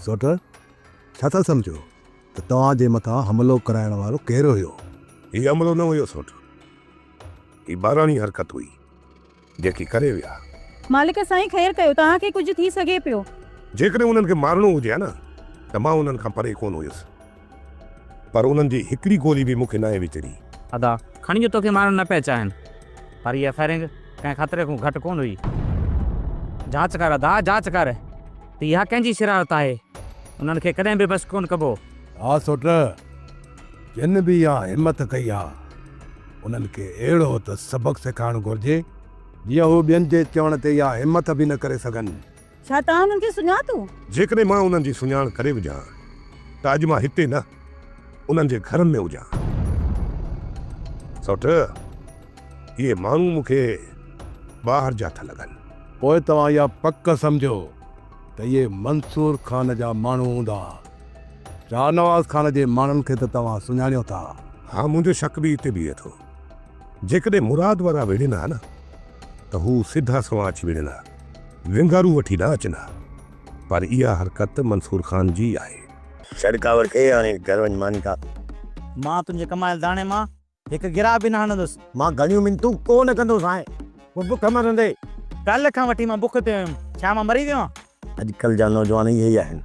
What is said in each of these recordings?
سوٽ، ڇا ٿا سمجهو ته توهان جي مٿان حملو ڪرائڻ وارو ڪير هيو؟ هي حملو نه هيو سوٽ، هي ٻاراڻي حرڪت هئي، جيڪي ڪري ويا. مالڪ سائين خير ڪيو، توهان کي ڪجهه ٿي سگهي پيو. جيڪڏهن انهن کي مارڻو هجي ها نه ته مان انهن کان پري ڪونه هيس، پر انهن جي هڪڙي گولي به مون کي ناهي وچڙي. ادا، کڻي جو توکي مارڻ نه پيا چاهين، پر اها فائرنگ ڪنهن خطري کان گهٽ ڪونه هئي. جاچ ڪر ادا، جاچ ڪر ته اها ڪنهن جي شرارت آهي. انهن کي ڪڏهن به بخش ڪونه ڪبو. ها سوٽ، جن به اها همت ڪئي آ، انهن کي اهڙو ته سبق سيکارڻ گهرجي، جيئن هو ٻين جي چوڻ تي اها همت به نه ڪري سگهن. ڇا توهان انهن کي سڃاتو؟ جيڪڏهن مان انهن جي سڃاڻ ڪري وجهان ته اڄ مان هتي نه، انهن جي گهرن ۾ هجان. سوٽ، اهي ماڻهو مون کي ٻاهر جا ٿا لڳن. پوء توهان اها پڪ سمجهو ته اهي منصور خان جا ماڻهو هوندا. شاهنواز خان جي ماڻهن کي ته توهان سڃاڻيو ٿا. ها، منهنجو شڪ به اتي بيهي ٿو. جيڪڏهن مراد وارا وڙهن ها نه ته هو سڌا سنوان اچي وڙهن ها، ونگارو وٺي نه اچن ها. پر اها حرڪت منصور خان جي ئي آهي. ڇڏ ڪاوڙ کي، هاڻي گهر وڃ ماني کاء. مان تنهنجي ڪمايل داڻي مان هڪ گراهه به نه هڻندس. مان گهڻيون منتون ڪو نه ڪندوسانء، پوء بک مرندي. ڪالهه کان وٺي مان بک تي هيم، ڇا مان مري ويو آهيان؟ اڄڪلهه جا نوجوان اهي ئي آهن.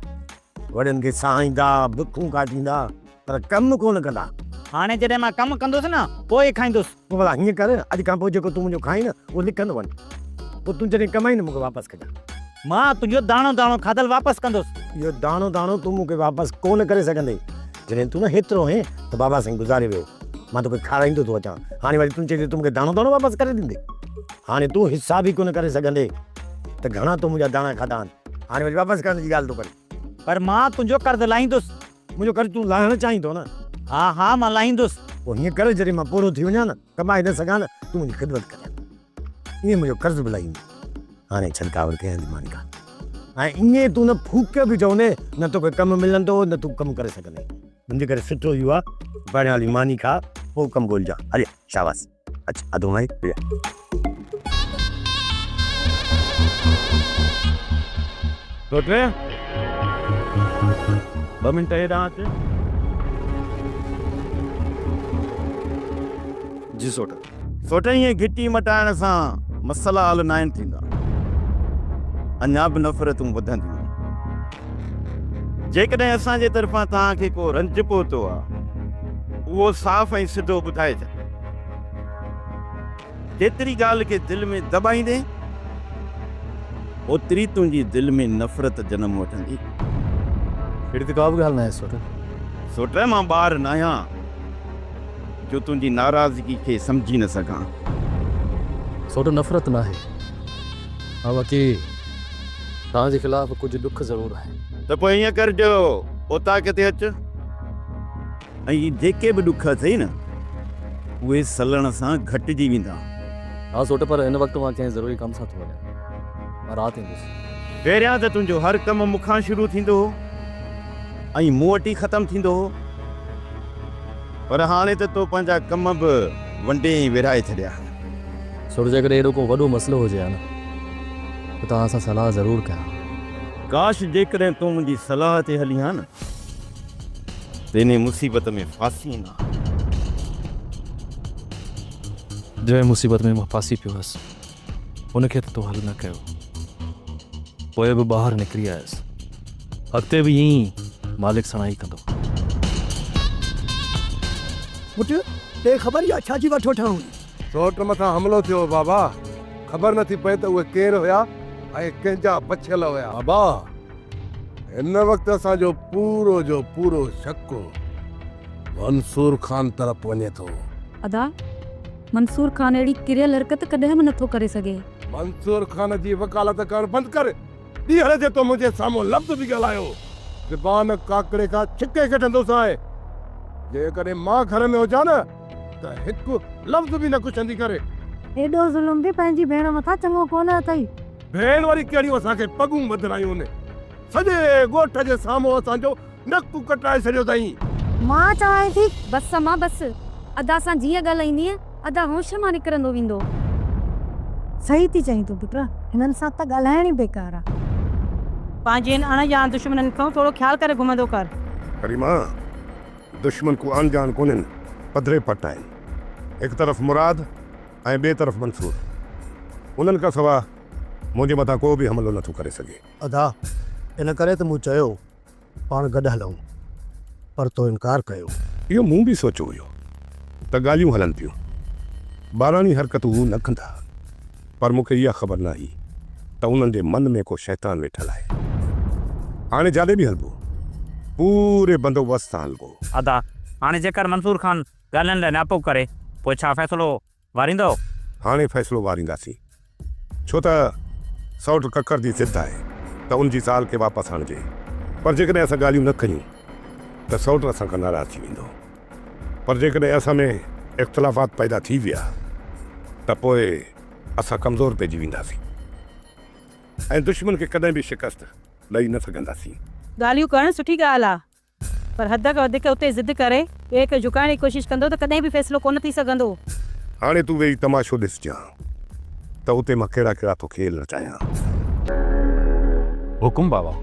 وڏن کي سهائيندا، بکون ڪاٽيندا، پر ڪم ڪو نه ڪندا. هاڻي جڏهن مان ڪم ڪندس نه، پوء ئي کائيندس. پوء ڀلا هيئن ڪر، اڄ کان پوء جيڪو تون منهنجو کائين نه، اهو لکندو وڃ. پوء تون جڏهن ڪمائين نه، مون کي واپس ڪجان. مان تنهنجو داڻو داڻو کاڌل واپس ڪندس. اهو داڻو داڻو تون مون کي واپس ڪو نه ڪري سگهندين. جڏهن تون نه هيترو هئين ته بابا سائين گذاري ويو. مان توکي کارائيندو ٿو اچان. هاڻي وري تون چئين ٿو تون مون کي داڻو داڻو واپس ڪري ڏيندين. هاڻي تون حساب ئي ڪو نه ڪري سگهندين ته گهڻا تو منهنجا داڻا کاڌا آهن. هاڻي وري واپس ڪرڻ جي ڳالهه ٿو ڪرين. پر مان تنهنجو قرض لاهيندس. منهنجو قرض تون لاهڻ چاهين ٿو نه؟ ها ها مان لاهيندس. پوء هيئن ڪر جڏهن مان پوڙهو ٿي وڃان نه، ڪمائي نه سگهان نه، تون منهنجي خدمت ڪجان. ائين منهنجو قرض به لهي ويندو. هاڻي ڇڏ ڪاوڙ کي هلي ماني کاء. ۽ ائين تون نه ڦوڪ به چوندين نه توکي ڪم ملندو نه تون ڪم ڪري سگهندين. منهنجي ڪري سٺو اهو آهي پهريان هلي ماني کاء پوء ڪم ڳولجان. هلي آ شاباس. اچ اڌو مائي ويهه. سوٽ ٻه منٽ هيڏانهن اچ. جي سوٽ. سوٽ ائين گهٽي مٽائڻ سان مسئلا حل ناهن ٿيندا. اڃا به نفرتون وڌنديون. جيڪڏهن اسان جي طرفان توهان کي ڪو رنج پهتو آ اهو صاف ۽ سڌو ٻڌائي ڇڏ. جيتري ڳالهه کي دل ۾ دٻائيندين، اوتري تنهنجي دل ۾ نفرت جنم وٺندي. اهڙي ته ڪا به ڳالهه ناهي سوٽ. سوٽ، مان ٻار ناهيان جو تنهنجي ناراضگي کي سمجهي نه سگهان. سوٽ، نفرت ناهي. ها باقي توهان جي خلاف ڪجهه ڏک ضرور آهن. ته پوء ائين ڪر جو اوطاق تي اچ. ۽ هي جيڪي به ڏک اٿئي نه، اهي سلڻ سان گهٽجي ويندا. ها سوٽ، پر هن وقت مان ڪنهن ضروري ڪم سان ٿو وڃان. مان رات ايندس. پهريان ته تنهنجو هر ڪم مون کان شروع ٿيندو هو ۽ مون وٽ ئي ختم ٿيندو هو، پر هاڻي ته تو پنهنجا ڪم به ونڊي ۽ ورهائي ڇڏيا. سوٽ، جيڪڏهن اهڙو ڪو وڏو مسئلو هجي ها نه، ته توهان سان صلاح ضرور ڪيان ها. ڪاش جيڪڏهن تون منهنجي صلاح تي هلين ها نه. ته انهيء مصيبت ۾ ڦاسين ها. جنهن مصيبت ۾ مان ڦاسي پيو هئس، ان کي ته تو حل نه ڪيو. پوء به ٻاهر نڪري آيس. اڳتي به ائين ئي مالڪ سڻائي ڪندو. پٽ، ڏي خبر اها ڇا جي وٺ وٺان هئي؟ سوٽ مٿان حملو ٿيو هو بابا. خبر نٿي پئي ته اهي ڪير هيا ۽ ڪنهن جا بڇيل هيا. بابا! هن وقت اسان جو پورو جو پورو شڪ منصور خان طرف وڃي ٿو. ادا، منصور خان اهڙي ڪريل حرڪت ڪڏهن به نٿو ڪري سگهي. منصور خان جي وڪالت ڪرڻ بند ڪر. ٻيهر جي تو منهنجي سامهون لفظ به ڳالهايو، زبان ڪاڪڙي کان ڇڪي ڪڍندوسانء. جيڪڏهن مان گهر ۾ هجان نه ته هڪ لفظ به نه ڪڇندي ڪري. ايڏو ظلم به پنهنجي ڀيڻ مٿان چڱو ڪونه اٿئي. ڀيڻ وري ڪهڙيون اسان کي پڳون ٻڌرايون. سڄي ڳوٺ جي سامهون اسان جو نڪ ڪٽرائي ڇڏيو اٿائين. مان چوانء ٿي. بس امان بس. ادا سان جيئن ڳالهائيندينء، ادا هوش مان نڪرندو ويندو. صحيح ٿي چئين تون پٽ. هنن سان ته ڳالهائڻ ئي بيڪار آ. پنهنجي هن اڻ ڄاڻ دشمنن کان ٿورو خيال ڪري گهمندو ڪر. ڪريما، دشمن ڪو اڻ ڄاڻ ڪونهن، پڌري پٽ آهن. هڪ طرف مراد ۽ ٻئي طرف منصور. انهن کان سواء منهنجي مٿان ڪو به حملو نٿو ڪري سگهي. ادا، ان ڪري ته مون چيو پاڻ گڏ هلون، پر تو انڪار ڪيو. اهو مون به سوچيو هيو ته ڳالهيون هلن پيون، ٻاراڻي حرڪتون هو نه ڪندا، پر مون کي اها خبر نه هئي ته انهن جي من ۾ ڪو شيطان ويٺل آهي. هاڻي جاڏي به هلبو، پوري بندوبست سان هلبو. ادا، هاڻي جيڪر منصور خان ڳالهين لاء نياپو ڪري، پوء ڇا فيصلو واريندؤ؟ هاڻي فيصلو وارينداسين. ڇو ته سئوٽ ڪڪر جي ضد آهي ته ان جي زال کي واپس آڻجي. پر جيڪڏهن اسان ڳالهيون نه ڪيون ته سئوٽ اسان کان ناراض ٿي ويندو. پر جيڪڏهن اسان ۾ اختلافات پيدا ٿي ويا ته پوء اسان ڪمزور پئجي وينداسين ۽ دشمن کي ڪڏهن به شڪست ڏئي نه سگهنداسين. ڳالهيون ڪرڻ سٺي ڳالهه آ. پر حد کان وڌيڪ اتي ضد ڪري ٻئي کي جهڪائڻ جي ڪوشش ڪندو ته ڪڏهن به فيصلو ڪونه ٿي سگهندو. هاڻي تون ويهي تماشو ڏسجان ته اتي مان ڪهڙا ڪهڙا ٿو کيل رچايان. حڪم بابا.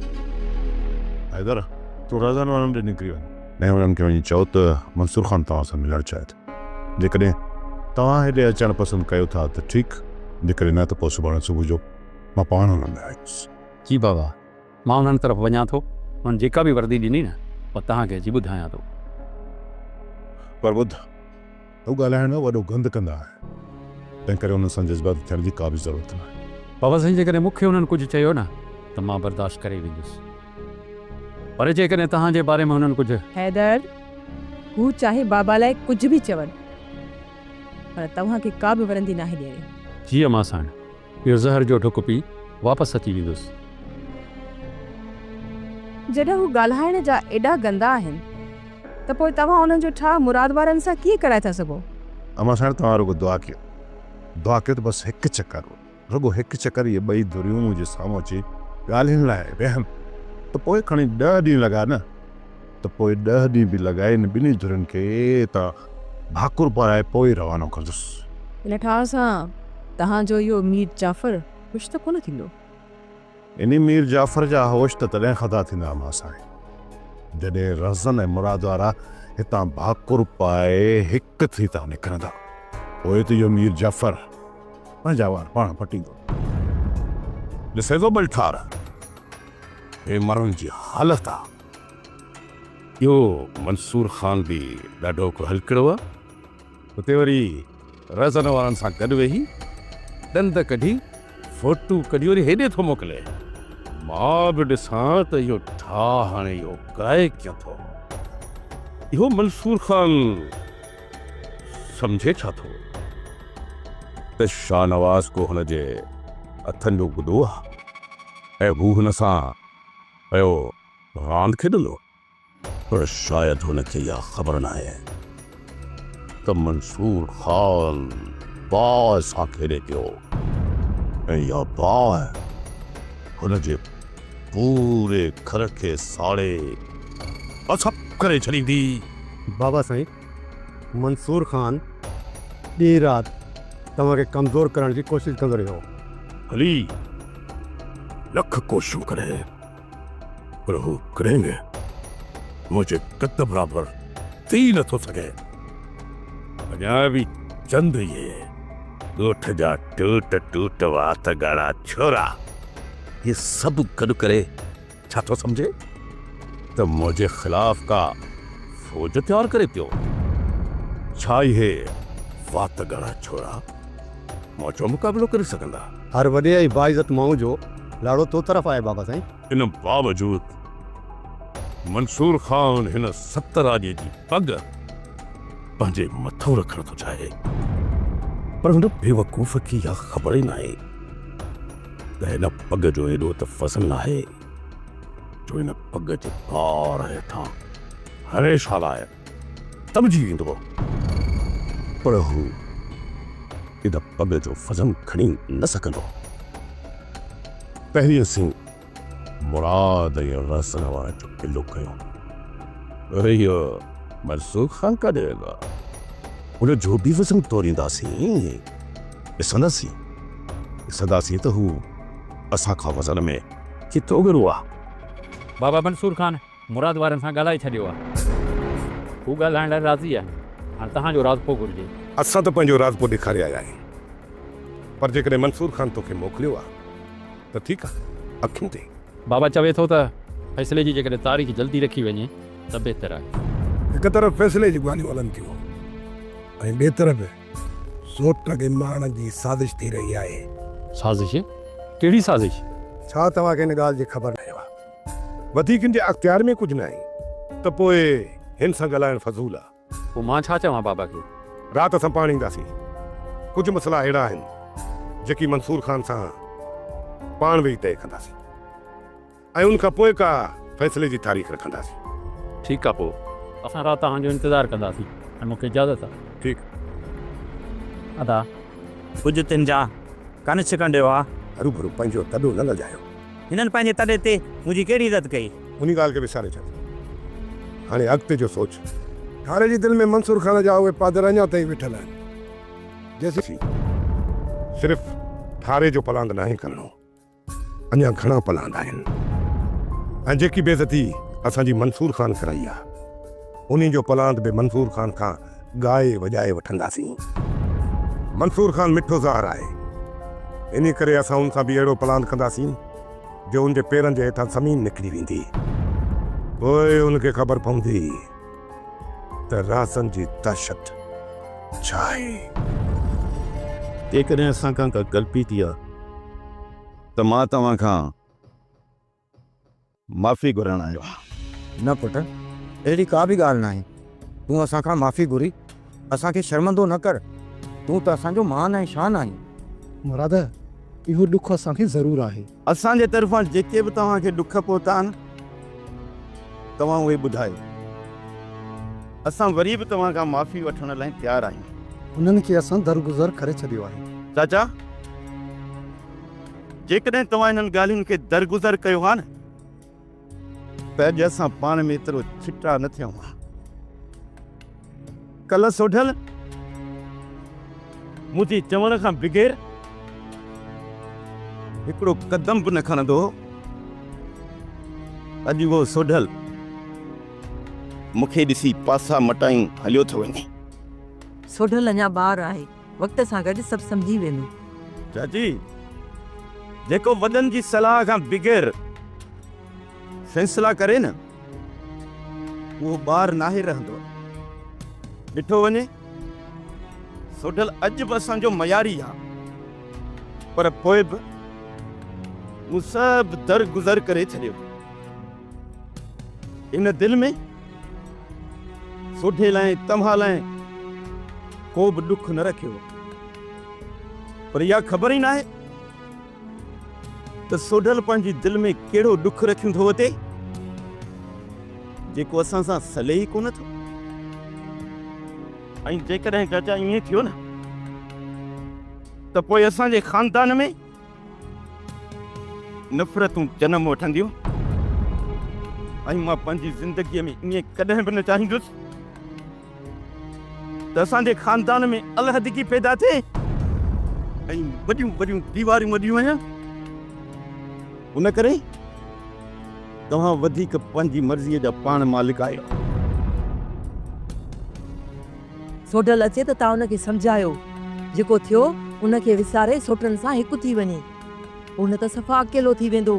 حيدر، تون رهزن وارن ڏي نڪري وڃ ۽ انهن کي وڃي چئو ته منصور خان توهان سان ملڻ چاهي ٿو. جيڪڏهن توهان هيڏي اچڻ پسند ڪيو ٿا ته ٺيڪ، جيڪڏهن نه ته پوء سڀاڻي صبح جو مان پاڻ انهن ڏي آيس. جي بابا. مان انهن طرف وڃان ٿو، انهن جيڪا به وردي ڏني نه، اها توهان کي اچي ٻڌايان ٿو. پر ٻڌ، هو ڳالهائڻ ۾ وڏو گند ڪندا آهن، تنهنڪري انهن سان جذباتي ٿيڻ جي ڪا به ضرورت ناهي. بابا سائين، جيڪڏهن مون کي انهن ڪجهه چيو نه ته مان برداشت ڪري ويندس، پر جيڪڏهن توهان جي باري ۾ انهن ڪجهه. حيدر، هو چاهي بابا لاء ڪجهه به چون، پر توهان کي ڪا به ورندي ناهي ڏيڻي. جي امان سائڻ، اهو زهر جو ڍڪ پي واپس اچي ويندس. جڏهن هو ڳالهائڻ جا ايڏا گندا آهن ته پوء توهان انهن جو ٺاهه مراد وارن سان ڪيئن ڪرائي ٿا سگهو؟ امان سائڻ توهان رڳو دعا ڪيو، دعا ڪيو ته بس هڪ چڪر، رڳو هڪ چڪر اهي ٻئي ڌريون منهنجي سامهون اچي ڳالهين لاء ويهن ته پوء کڻي ڏهه ڏينهن لڳاء نه ته پوء ڏهه ڏينهن به لڳائي ان ٻنهي ڌرين کي هتان ڀاڪر پارائي پوء ئي روانو ڪندس. ان ٺاهه سان توهان جو اهو مير جعفر خوش ته ڪونه ٿيندو. انهي مير جعفر جا هوش ته تڏهن خطا ٿيندا امان سائين، جڏهن رهزن ۽ مراد وارا هتان ڀاڪر پائي هڪ ٿي هتان نڪرندا. پوء ته اهو مير جعفر پنهنجا وار پاڻ پٽيندو. ڏسين ٿو ٻلٺار، هي مرڻ جي حالت آ. اهو منصور خان به ڏاڍو ڪو هلڪڙو آ. اتي وري رهزن وارن سان گڏ ويهي ڏند ڪڍي فوٽو ڪڍي وري هيڏي ٿو موڪلي. مان به ڏسان ته اهو ٺاهه هاڻي اهو ڪرائي ڪيئن ٿو. اهو منصور خان سمجهي ڇا ٿو ته شاهنواز ڪو هن جي هٿن جو گڏو آ ۽ هو هن سان پيو راند کيڏندو. پر شايد هن کي اها خبر ناهي ته منصور خان باهه سان کيڏي پيو ۽ اها باهه هن جي پوري گهر کي ساڙي ڀسم ڪري ڇڏيندي. بابا سائين، منصور خان ڏينهن رات توهان کي ڪمزور ڪرڻ جي ڪوشش ڪندو رهيو. ڀلي لک ڪوششون ڪري. پر هو ڪڏهن به منهنجي قد برابر ٿي نه ٿو سگهي. اڃا به چند اهي ڳوٺ جا ٽوٽ ٽوٽ وات ڳاڙها ڇورا اهي سڀ گڏ ڪري ڇا ٿو سمجهي ته منهنجي خلاف ڪا فوج تيار ڪري پيو؟ ڇا اهي وات ڳاڙها ڇورا منهنجو مقابلو ڪري سگهندا؟ هر وڏي ۽ باعزت ماڻهو جو لاڙو تو طرف آهي بابا سائين. ان باوجود منصور خان هن ست راڄي جي پڳ پنهنجي مٿو رکڻ ٿو چاهي پر هن بيوقوف کي اها خبر ئي ناهي ته هن پڳ جو ايڏو ته وزن آهي جو هن پڳ جي بار هيٺان هميشه لاء دٻجي ويندو پر هو ان پڳ جو وزن کڻي نه سگهندو. پهرين اسين مراد ۽ رهزن وارن جو قلعو ڪيو. وري اهو منصور خان ڪاڏي ويندو آهي؟ ان جو به وزن تورينداسين. ڏسنداسين، ڏسنداسين ته هو اسان کان وزن ۾ ڪيترو ڳرو آ. بابا منصور خان مراد وارن سان ڳالهائي ڇڏيو آ. هو ڳالهائڻ لاء راضي آهن. هاڻ توهان جو راضپو گهرجي. اسان ته پنهنجو راضپو ڏيکاري آيا آهيون. پر جيڪڏهن منصور خان توکي موڪليو آ ته ٺيڪ آ، اکين تي. بابا چوي ٿو ته فيصلي جي جيڪڏهن تاريخ جلدي رکي وڃي ته بهتر آهي. هڪ طرف فيصلي جون ڳالهيون هلن ٿيون ۽ ٻئي طرف سوٽ کي مارڻ جي سازش ٿي رهي آهي. سازش؟ ڪهڙي سازش؟ ڇا توهان کي ان ڳالهه جي خبر ناهي؟ وڌيڪ هن جي اختيار ۾ ڪجهه ناهي ته پوء هن سان ڳالهائڻ فضول آ. پوء مان ڇا چوان بابا کي؟ رات اسان پاڻ اينداسين. ڪجهه مسئلا اهڙا آهن جيڪي منصور خان سان پاڻ ويهي طئي ڪنداسين ۽ ان کان پوء ڪا فيصلي جي تاريخ رکنداسين. ٺيڪ آ پوء اسان رات توهان جو انتظار ڪنداسين ۽ مون کي اجازت آ. ٺيڪ. ادا ڪجهه تن جا ڪن ڇڪڻ ڏيو ها. هروڀرو پنهنجو تڏو نه لڄايو. هنن پنهنجي تڏي تي منهنجي ڪهڙي عزت ڪئي. انهي ڳالهه کي وساري ڇڏ. هاڻي اڳتي جو سوچ. ٺاري جي دل ۾ منصور خان جا اهي پادر اڃا تائين ويٺل آهن، جيسين. صرف ٺاري جو پلاند ناهي ڪرڻو، اڃا گهڻا پلاند آهن ۽ جيڪي بيعزتي اسان جي منصور خان ڪرائي آهي، انهي جو پلاند به منصور خان کان ڳائي وڄائي وٺنداسين. منصور خان مٺو زهر آهي، انهي ڪري اسان ان سان به اهڙو پلاند ڪنداسين جو ان جي پيرن جي هيٺان زمين نڪري ويندي. پوء ان کي خبر پوندي ته رازن جي دهشت ڇا آهي. جيڪڏهن اسان کان ڪا غلطي ٿي آهي ته مان توهان کان معافي گهرڻ آيو آهيان. نه پٽ، اهڙي ڪا به ڳالهه ناهي. تون اسان کان معافي گهري اسان کي شرمندو نه ڪر. تون ته اسان جو مان ۽ شان آهين. مراد، اهو ڏک اسان کي ضرور آهي. اسان جي طرفان جيڪي به توهان کي ڏک پهتا آهن، توهان اهي ٻڌايو. اسان وري به توهان کان معافي وٺڻ لاء تيار آهيون. انهن کي اسان درگذر ڪري ڇڏيو آهي. چاچا! جيڪڏهن توهان انهن ڳالهين کي درگذر ڪيو ها نه ته اڄ اسان پاڻ ۾ ايترو ڇٽا نه ٿيون ها. ڪلهه سوڍل منهنجي چوڻ کان بغير هڪڙو قدم به نه کڻندو هو. اڄ اهو سوڍل مون کي ڏسي پاسا مٽائين هليو ٿو وڃي. سوڍل اڃا ٻار آهي. وقت سان گڏ سڀ سمجهي ويندو. چاچي، جيڪو وڏن جي صلاح کان بغير فيصلا ڪري نه، اهو ٻار ناهي رهندو. ڏٺو وڃي، سوڍل اڄ به اسان جو معياري آ، پر پوء به مون سڀ درگذر ڪري ڇڏيو. ان دل ۾ سوڍي لاء توهان لاء ڪو به ڏک نه رکيو. پر اها خبر ئي ناهي ته سوڍل پنهنجي دل ۾ ڪهڙو ڏک رکيون ٿو وتي، جيڪو اسان سان سلي ئي ڪونه ٿو. ۽ جيڪڏهن چاچا ائين ٿيو نه ته پوء اسان جي خاندان ۾ نفرتون جنم وٺنديون ۽ مان پنهنجي زندگيء ۾ ائين ڪڏهن به نه چاهيندس ته اسان جي خاندان ۾ علحدگي پيدا ٿئي ۽ وڏيون وڏيون ديواريون وڏيون وڃن. ان ڪري توهان وڌيڪ پنهنجي مرضيء جا پاڻ مالڪ آهيو. سوڍل اچي ته توهان ان کي سمجهايو. جيڪو ٿيو، ان کي وساري سوٽن سان هڪ ٿي وڃي. هو نه ته صفا اڪيلو ٿي ويندو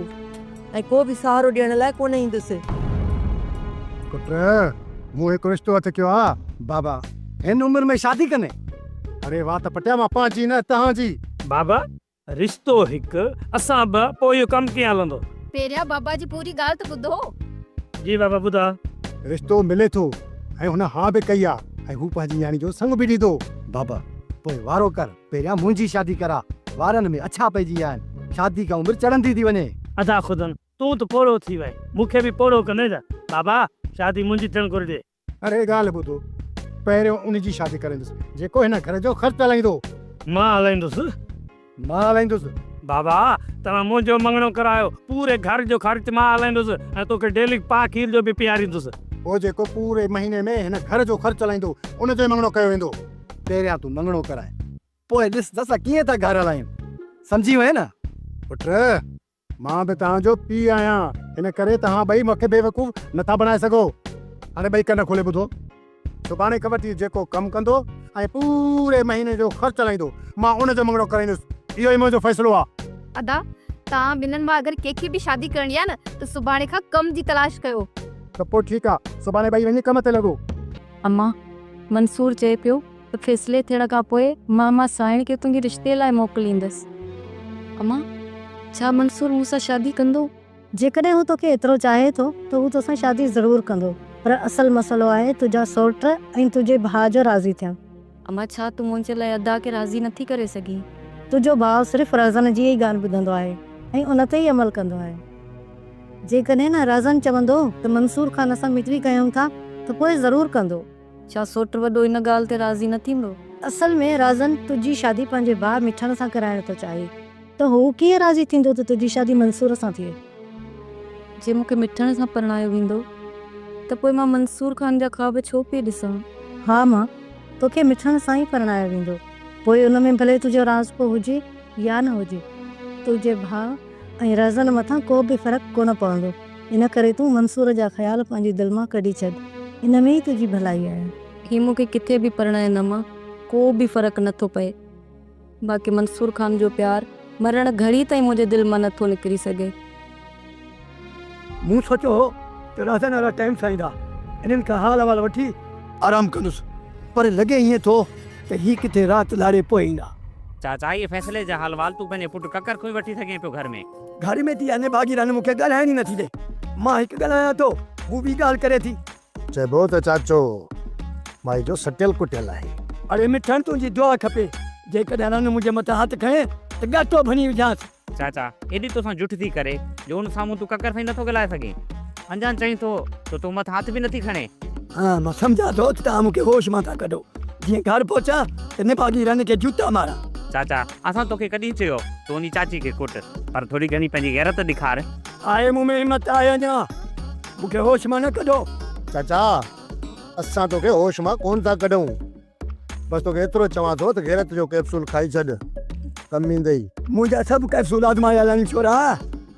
۽ ڪو به سهارو ڏيڻ لاء ڪونه ايندس. پٽ، مون هڪ رشتو هٿ ڪيو آ. بابا، هن عمر ۾ شادي ڪندين؟ اڙي وات پٽيا مان پنهنجي نه تهان جي. بابا، رشتو هڪ، اسان ٻه، پوء اهو ڪم ڪيئن هلندو؟ پهريان بابا جي پوري ڳالهه ته ٻڌو. جي بابا ٻڌاء. رشتو ملي ٿو ۽ هن ها به ڪئي آ ۽ هو پنهنجي نياڻي جو سڱ به ڏيندو. بابا، پوء وارو ڪر، پهريان منهنجي شادي ڪراء، وارن ۾ اڇا پئجي ويا آهن، شادي کان عمر چڙهندي ٿي وڃي. ادا خدن، تون ته پوڙهو ٿي وئين، مون کي به پوڙهو ڪندين ڇا؟ بابا، شادي منهنجي ٿيڻ گهرجي. اڙي ڳالهه ٻڌو، پهريون ان جي شادي ڪرائيندس، جيڪو هن گهر جو خرچ هلائيندو. مان هلائيندس. مان هلائيندس. بابا، توهان منهنجو مڱڻو ڪرايو، پوري گهر جو خرچ مان هلائيندس ۽ توکي ڊيلي پاء کير جو به پياريندس. پوء جيڪو پوري مهيني ۾ هن گهر جو خرچ هلائيندو، ان جو ئي مڱڻو ڪيو ويندو. پهريان تون مڱڻو ڪراء، پوء ڏس ته اسان ڪيئن ٿا گهر هلايون. سمجهي وئين نه؟ پٽ! مان به توهان جو پيء آهيان، ان ڪري توهان ٻئي مون کي بيوقوف نه ٿا بڻائي سگهو. هاڻي ٻئي ڪن کولي ٻڌو. سڀاڻي کان وٺي جيڪو ڪم ڪندو ۽ پوري مهيني جو خرچ هلائيندو، مان ان جو مڱڻو ڪرائيندس. اهو ئي منهنجو فيصلو آهي. ادا، توهان ٻنهن مان اگر ڪنهن کي به شادي ڪرڻي آهي نه ته سڀاڻي کان ڪم جي تلاش ڪيو. ته پوء ٺيڪ آهي، سڀاڻي ٻئي وڃي ڪم تي لڳو. امان، منصور چئي پيو ته فيصلي ٿيڻ کان پوء مان مان سانئڻ کي تنهنجي رشتي لاء موڪليندس. امان، ڇا منصور مون سان شادي ڪندو؟ جيڪڏهن هو توکي ايترو چاهي ٿو ته هو توسان شادي ضرور ڪندو، پر اصل مسئلو آهي تنهنجا سئوٽ ۽ تنهنجي ڀاء جو راضي ٿيڻ. امان، ڇا تون منهنجي لاء ادا کي راضي نٿي ڪري سگهين؟ تنهنجو ڀاء صرف رازن جي ئي ڳالهه ٻڌندو آهي ۽ ان تي ئي عمل ڪندو آهي. جيڪڏهن نه رازن چوندو ته منصور خان سان مٽي ڪيون ٿا ته پوء ضرور ڪندو. ڇا سوٽ وڏو ان ڳالهه تي راضي نه ٿيندو؟ اصل ۾ رازن تنهنجي شادي پنهنجي ڀاء مٺڻ سان ڪرائڻ ٿو چاهي ته هو ڪيئن راضي ٿيندو ته تنهنجي شادي منصور سان ٿئي؟ جي مون کي مٺڻ سان پرڻايو ويندو ته پوء مان منصور خان جا خواب ڇو پئي ڏسان؟ ها مان توکي مٺڻ سان ئي پرڻايو ويندو، پوء ان ۾ ڀلي تنهنجو راضپو هجي يا نه هجي، تنهنجي ڀاء ۽ رازن مٿان ڪو به فرق ڪونه پوندو. ان ڪري تون منصور جا خيال پنهنجي دل مان ڪڍي ڇڏ، ان ۾ ئي تنهنجي ڀلائي آهي. هي مون کي ڪٿي به پرڻائي نه مان ڪو به فرق نه ٿو پئي. باقي منصور خان جو پيار مرڻ گهڙي تائين منهنجي دل مان نه ٿو نڪري سگهي. مون سوچيو هو ته رهزن وارا ٽائيم سان ايندا، انهن کان حال احوال وٺي آرام ڪندس، پر لڳي ائين ٿو ته هي ڪٿي رات لاڙي پوء ايندا. چاچا اهي فيصلي جا حال احوال تون پنهنجي پٽ ڪڪر کان ئي وٺي سگهين پيو گهر ۾. گهر ۾ ٿي اها نڀاڳي رن مون کي ڳالهائڻ ئي نٿي ڏئي. مان هڪ ڳالهايان ٿو، هو ٻي ڳالهه ڪري ٿي. چئبو ته چاچو مائي جو سٽيل ڪٽيل آهي. اڙي مٺڻ تنهنجي دعا کپي، جيڪڏهن رن منهنجي مٿان هٿ کڻي ته ڳاٽو ڀڃي وجهانس. چاچا ايڏي توسان جٺ ٿي ڪري جو ان سامهون تون ڪڪر سان ئي نٿو ڳالهائي سگهين. اڃان چئين ٿو ته تو مٿان هٿ به نٿي کڻي. ها مان سمجهان ٿو ته توهان مون کي هوش مان ٿا ڪڍو. جيئن گهر پهچان ته نڀاڳي رن کي جوتا ماران. چاچا اسان توکي ڪڏهن چيو ته وڃي چاچي کي ڪٽ، پر ٿوري گهڻي پنهنجي غيرت ڏيکار. آهي مون ۾ همت آهي اڃا، مون کي هوش مان نه ڪڍو. چاچا اسان توکي هوش مان ڪونه ٿا ڪڍون، بس توکي ايترو چوان ٿو ته غيرت جو ڪئپسول کائي ڇڏ، ڪم ايندئي. منهنجا سڀ ڪئپسول آزمايل آهن ڇورا.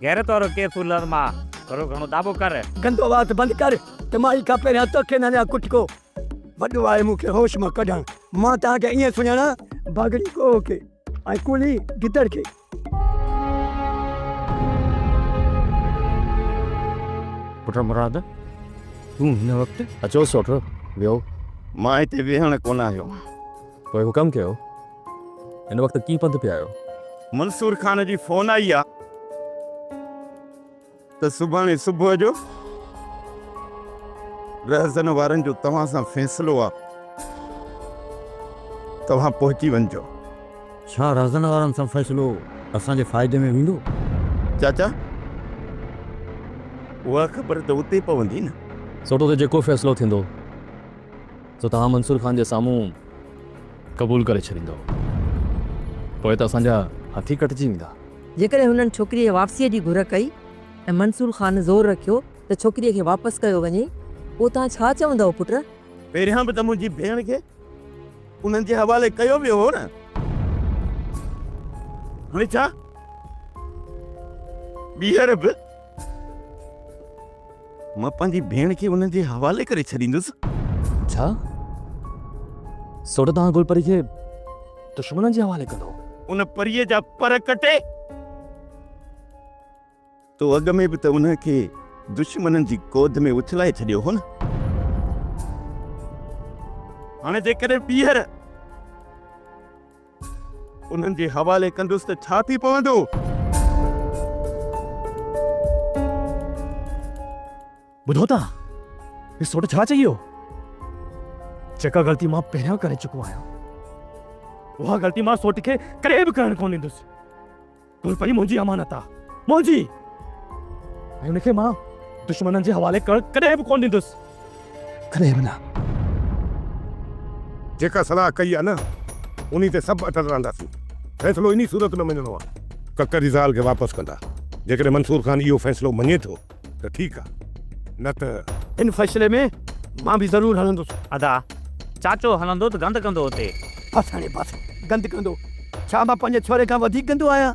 غيرت وارو ڪئپسول آزماء، ٿورو گهڻو داٻو ڪر. گندو وات بند ڪر ته مائي کان پهريان توکي نه ڏيان ڪٽڪو. وڏو آهي مون کي هوش مان ڪڍڻ. مان توهان کي ائين سڃاڻان باگڙي ڳوهه کي ۽ ڪولهي گدڙ کي. پٽ مراد، تون هن وقت؟ اچو سوٽ، ويهو. مان هتي ويهڻ ڪونه آيو آهيان. پوء حڪم ڪيو، هن وقت ڪيئن پنڌ پيا آهيو؟ منصور خان جي فون آئي آ ته سڀاڻي صبح جو رهزن وارن جو توهان سان فيصلو آ، توهان پهچي وڃجو. ڇا رهزن وارن سان فيصلو اسان جي فائدي ۾ ويندو؟ چاچا، اها خبر ته اتي پوندي نه. سوٽو ته جيڪو فيصلو ٿيندو سو توهان منصور خان جي سامهون قبول ڪري ڇڏيندؤ. پوء ته اسان جا هٿ ئي ڪٽجي ويندا. جيڪڏهن هنن ڇوڪريء جي واپسيء جي گهر ڪئي ۽ منصور خان زور رکيو ته ڇوڪريء کي واپس ڪيو وڃي، پوء توهان ڇا چوندؤ پٽ؟ پهريان به ته منهنجي ڀيڻ کي انهن جي حوالي ڪيو ويو هو نه؟ هاڻي ڇا ٻيهر به مان پنهنجي ڀيڻ کي انهن جي حوالي ڪري ڇڏيندس؟ ڇا؟ سوٽ توهان گل پري کي دشمنن جي حوالي ڪندؤ؟ ان پريء جا پر ڪٽي تو اڳ ۾ به ته انهن کي دشمنن جي گود ۾ اڇلائي ڇڏيو هو نه؟ هاڻي جيڪڏهن ٻيهر انهن جي حوالي ڪندس ته ڇا ٿي پوندو؟ ٻڌو ٿا، هي سوٽ ڇا چئي ويو؟ جيڪا غلطي مان پهريان ڪري چڪو آهيان، اها غلطي مان سوٽ کي ڪڏهن به ڪرڻ ڪونه ڏيندس. گل پري منهنجي امانت آ، منهنجي! ۽ ان کي مان دشمنن جي حوالي ڪرڻ ڪڏهن به ڪونه ڏيندس، ڪڏهن به نه. جيڪا صلاح ڪئي آ نه، انهي تي سڀ اٽل رهنداسين. فيصلو انهي صورت ۾ مڃڻو آ. ڪڪر جي زال کي واپس ڪندا. جيڪڏهن منصور خان اهو فيصلو مڃي ٿو ته ٺيڪ آ، نه ته. ان فيصلي ۾ مان به ضرور هلندس. ادا، چاچو هلندو ته گند ڪندو اتي. بس هاڻي بس، گند ڪندو. ڇا مان پنهنجي ڇوري کان وڌيڪ گندو آهيان؟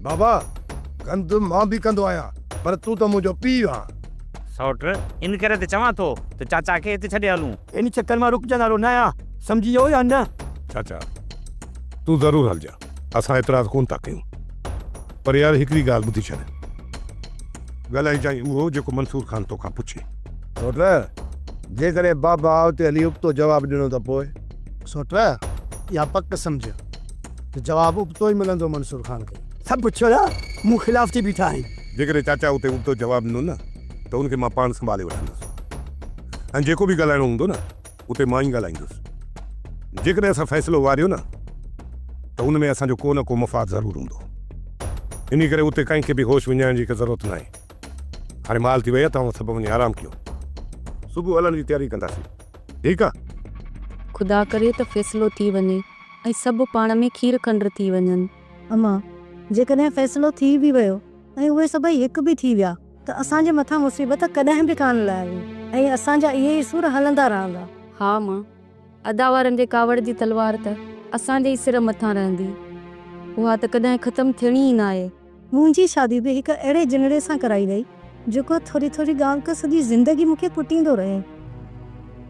بابا، گند مان به ڪندو آهيان، پر تون ته منهنجو پيء آن. سئوٽ، ان ڪري ته چوان ٿو ته چاچا کي هتي ڇڏي هلون. ان چڪر مان رڪجڻ وارو نه آهيان، سمجهي ويو يا نه؟ چاچا، تون ضرور هلجان، اسان اعتراض ڪونه ٿا ڪيون. پر يار هڪڙي ڳالهه ٻڌي ڇڏ. ڳالهائجانء اهو جيڪو منصور خان توکان پڇي. سئوٽ، جيڪڏهن بابا اتي هلي ابتو جواب ڏنو ته پوء؟ سئوٽ، اها پڪ سمجهه ته جواب ابتو ئي ملندو منصور خان کي. سڀ ڇڙا مون خلاف ٿي بيٺا آهن. جيڪڏهن چاچا اتي ابتو جواب ڏنو نه ته ان کي مان پاڻ سنڀالي وٺندس ۽ جيڪو به ڳالهائڻو هوندو نه اتي مان ئي ڳالهائيندس. جيڪڏهن اسان فيصلو واريو نه ته ان ۾ اسان جو ڪو نه ڪو مفاد ضرور هوندو. انهي ڪري اتي ڪنهن کي به هوش وڃائڻ جي ضرورت ناهي. هاڻي مهل ٿي وئي آهي توهان سڀ وڃي آرام ڪيو. صبح هلڻ جي تياري ڪنداسين. ٺيڪ آ. خدا ڪري ته فيصلو ٿي وڃي ۽ سڀ پاڻ ۾ کير کنڊ ٿي وڃن. امان، جيڪڏهن فيصلو ٿي به ويو ۽ اهي سڀئي هڪ به ٿي ويا ته اسان جي مٿان مصيبت ڪڏهن به ڪانه لاهبي ۽ اسان جا اهي ئي سور هلندا رهندا. ها امان، ادا وارن جي ڪاوڙ جي تلوار ته اسان جي ئي سر مٿان رهندي. اها ته ڪڏهن ختم ٿيڻي ئي ناهي. منهنجي شادي به هڪ اهڙي جنڙي سان ڪرائي وئي، جيڪو ٿوري ٿوري ڳالهه تي سڄي زندگي مون کي ڪٽيندو رهيو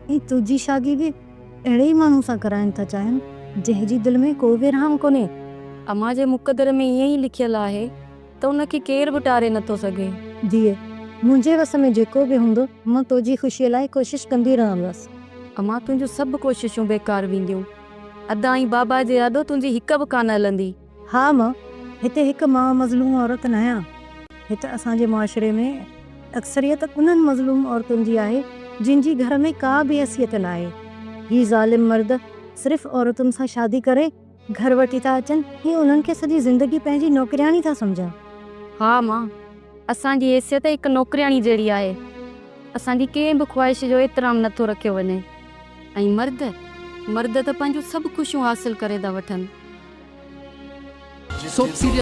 ۽ تنهنجي شادي به اهڙي ئي ماڻهو سان ڪرائڻ ٿا چاهين، جنهن جي دل ۾ ڪو به رحم ڪونهي. امان جي مقدر ۾ ائين ئي لکيل آهي ته ان کي ڪير به ٽاري نٿو سگهي. ڌيء، منهنجي وس ۾ جيڪو به هوندو، مان تنهنجي خوشيء لاء ڪوشش ڪندي رهندس. امان تنهنجون سڀ ڪوششون بيڪار وينديون. ادا ۽ بابا جي آڏو تنهنجي هڪ به ڪانه هلندي. ها مان هتي هڪ مان مظلوم عورت ناهيان. هت اسان جي معاشري ۾ اڪثريت انهن مظلوم عورتن جي آهي جن جي گهر ۾ ڪا به حيثيت ناهي. هي ظالم مرد صرف عورتن سان شادي ڪري گهر وٺي ٿا اچن ۽ انهن کي سڄي زندگي پنهنجي نوڪرياڻي ٿا سمجهن. ها مان اسان جي حيثيت هڪ نوڪرياڻي جهڙي آهي. اسان جي ڪنهن به خواهش جو احترام نٿو رکيو وڃي ۽ مرد مرد ته پنهنجون سڀ خوشيون حاصل ڪري ٿا وٺن. Soap serial.